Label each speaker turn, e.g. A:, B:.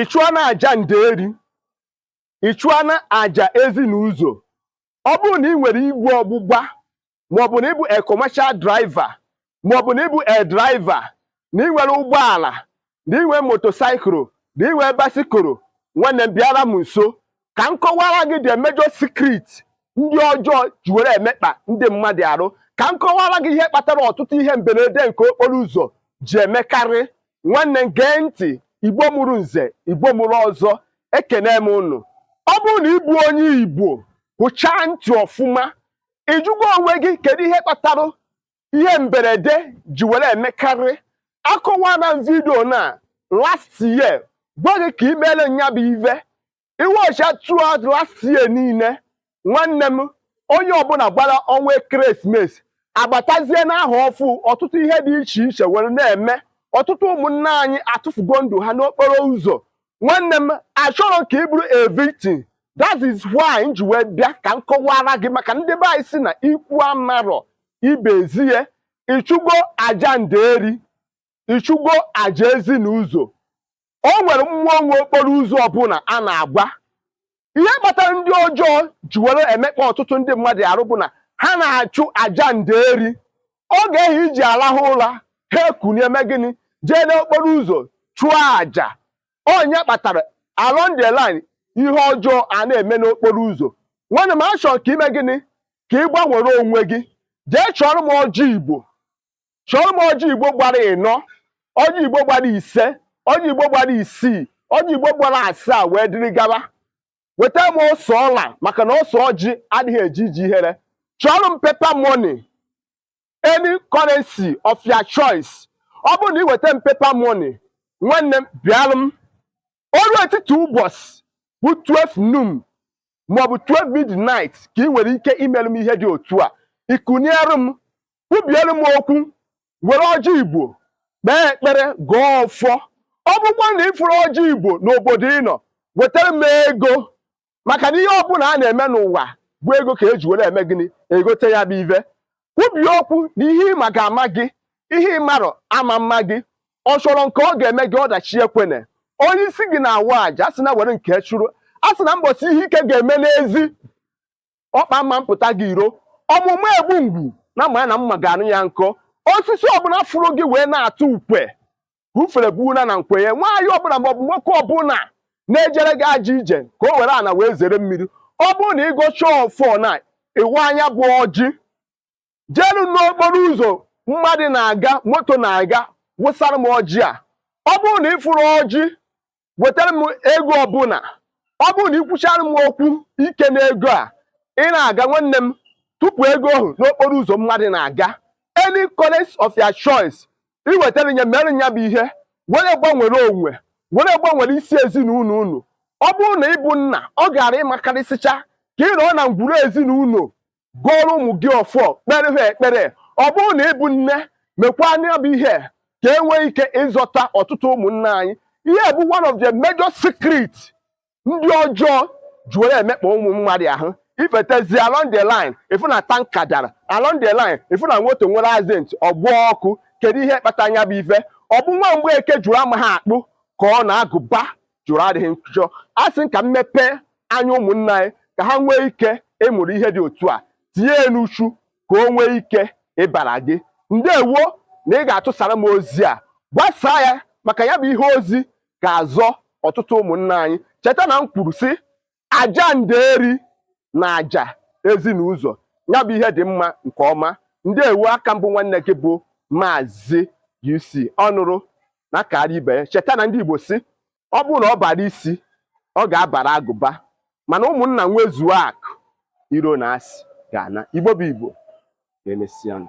A: Ị chụọ na aja nderi, ị chụọ na aja ezi na ụzọ. Ọ bụrụ na ị nwere igwe ọgbụgba, maọbụ na ịbụ a commercial driver, maọbụ na ịbụ a driver, na ị nwere ụgbọala, na ị nwere motorcycle, na ị nwere bicycle, nwanne m, bịara m nso ka m kọwara gị the major secret ndị ọjọọ ji were emekpa ndị mmadụ arụ, ka m kọwara gị ihe kpatara ọtụtụ ihe mberede nke okporo ụzọ ji emekarị. Nwanne m, gee ntị. Igbo mụrụ nze, Igbo mụrụ ọzọ, ekene m unu. Ọ bụrụ na ị bụ onye Igbo, hụchaa ntị ọfụma. Ịjụgo onwe gị kedu ihe kpatara ihe mberede ji were emekarị? Akọwara m video na last year, gwa gị ka imere nya bụ ive iweọcha throughout last year niile. Nwanne m, onye ọbụla gbara ọnwa ekeresimesi agbatazie n'aha ọfụ, ọtụtụ ihe dị iche iche were na-eme. Ọtụtụ ụmụnne anyị atụfugo ndụ ha n'okporo ụzọ. Nwanne m, achọrọ ka ị bụrụ a victim. That is why m ji wee bịa ka m kọwara gị, maka ndị be anyị si na ikwu amarọ ibe ezie. Ịchụgo aja nderi, ịchụgo aja ezi na ụzọ. O nwere mmụọ nwe okporo ụzọ ọbụla a na-agba. Ihe kpatara ndị ọjọọ ji were emekpa ọtụtụ ndị mmadụ arụ bụ na ha na-achụ aja nderi. Oge ahụ iji arahụ ụra, ha ekunie eme gịnị? Jee n'okporo ụzọ chụọ aja. Onye kpatara along the line ihe ọjọọ a na-eme n'okporo ụzọ. Nwanne m, achọrọ ka ime gịnị? Ka ị gbanwere onwe gị. Jee chọrọ m ọjị Igbo, chọrọ m ọjị Igbo gbara 4, ọjị Igbo gbara 5, ọjị Igbo gbara 6, ọjị Igbo gbara 7, wee dịrị gaba. Weta m ose ọla, maka na ose ọjị adịghị eji iji ihere. Chọrọ m paper money, any currency of your choice. Ọ bụrụ na ị weta m paper money, nwanne m, bịalụ m ọrụ etiti ụbọchị bụ 12 noon maọbụ 12 midnight, ka ị nwere ike imerụ m ihe dị otu a. Ikuniere m, kwubiere m okwu, were ọjị Igbo kpee ekpere, gọọ ọfọ. Ọ bụkwa na ịfụrụ ọjị Igbo n'obodo ị nọ, wetara m ego, maka na ihe ọbụla a na-eme n'ụwa bụ ego ka eji were eme gịnị? Egote ya bụ ive. Kwubie okwu na ihe ịma ga-ama gị, ihe ịmarọ ama mma gị. Ọ chọrọ nke ọ ga-eme gị ọdachi ekwene. Onye isi gị na-awa aja, a sị na were nke chụrụ, a sị na mbọchị ihe ike ga-eme n'ezi ọkpa mma mpụta gị iro. Ọmụmụ egbu mgbu na mma na mma ga-anụ ya nkọ. Osisi ọbụla fụrụ gị wee na-atụ ukwe ka ufere buuna na nkwenye. Nwaanyị ọbụla maọbụ nwoke ọbụla na-ejere gị ajọ ije, ka o were ana wee zere mmiri. Ọ bụrụ na ịgọchaa ọfọ na ịwa anya bụ ọjị, jelu n'okporo ụzọ mmadụ na-aga, moto na-aga, wụsara m ọjị a. Ọ bụrụ na ị fụrụ ọjị, wetara m ego ọbụla. Ọ bụrụ na ị kwuchara m okwu ike n'ego a ị na-aga, nwanne m, tupu ego ahụ n'okporo ụzọ mmadụ na-aga, any currency of your choice, ị wetara ya, mere ya bụ ihe, were gbanwere onwe, were gbanwere isi ezinụlọ unu. Ọ bụrụ na ị bụ nna, ọ gara ịmakarịsịcha ka ị nọ na ngwuru ezinụlọ gụọrọ ụmụ gị ọfọ, kpere ha ekpere. Ọ bụrụ na ị bụ nne, mekwa anya bụ ihe ka e nwee ike ịzọta ọtụtụ ụmụnne anyị. Ihe bụ one of the major secret ndị ọjọọ ji were emekpa ụmụ mmadụ ahụ. Ifetezi along the line, ịfụ na tanker dara along the line, ịfụ na moto nwere accident, ọgbụọ ọkụ. Kedu ihe kpata anya bụ ife? Ọ bụ nwa mgbe eke jụrụ amaghị akpụ ka ọ na-agụba jụrụ adịghị njọ. A sị ka m mepee anya ụmụnne anyị ka ha nwee ike ịmụrụ ihe dị otu a, tinye ya n'uchu ka o nwee ike ịbara gị. Ndewo na ị ga-atụsara m ozi a, gbasaa ya, maka ya bụ ihe ozi ga-azọ ọtụtụ ụmụnne anyị. Cheta na m kwuru sị aja nderi na aja ezi na ụzọ ya bụ ihe dị mma nke ọma. Ndewo. Aka mbụ, nwanne gị bụ Maazị UC ọnụrụ na akara ibe ya. Cheta na ndị Igbo si ọ bụrụ na ọ bara isi, ọ ga-abara agụba, mana ụmụnna nwezuo akụ iro na asị ga-ana. Igbo bụ Igbo, ga-emesịanụ.